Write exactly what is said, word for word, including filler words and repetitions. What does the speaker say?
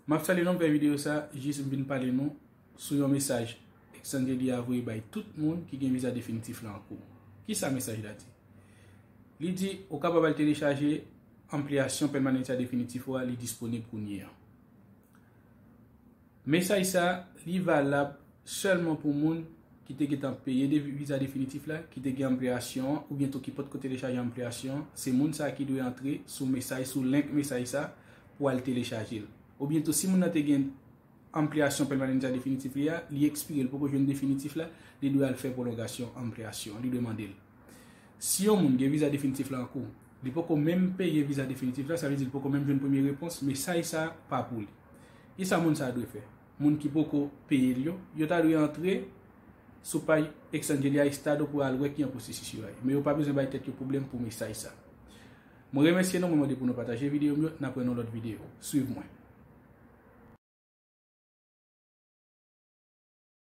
M ap salye nou, m fè videyo sa jis m vin pale nou sou yon mesaj Exangeli a voye bay tout moun ki gen viza definitif la an kou. Kisa mesaj la di? Li di ou kapab al telechaje anplyasyon pèmanans a definitif ou a, li disponib kounye a. Mesaj sa, li valab sèlman pou moun ki te gentan peye de viza definitif la, ki te gen anplyasyon an, oubyen tou ki potko telechaje anplyasyon an, se moun sa ki dwe antre sou mesaj, sou link mesaj sa pou al telechaje l. Oubyen tou si moun nan te gen anplyasyon pèmanans a definitif li a, li ekspire, li poko jwenn definitif la, li dwe al fè pwolongasyon anplyasyon, li dwe mande l. Si yon moun gen viza definitif la an kou, li poko menm peye viza definitif la, sa vle di li poko menm jwenn premye repons, mesaj sa pa pou li. Kisa moun sa dwe fè? Moun ki poko peye l yo, yo ta dwe antre sou paj Exangeli a Estado pou al wè ki an pwosesis yo a ye. Men yo pa bezwen bay tèt yo pwoblèm pou mesaj sa. Mwen remèsye nou, mwen mande pou nou pataje videyo m yo, n ap wè nan lòt videyo. Swiv mwen.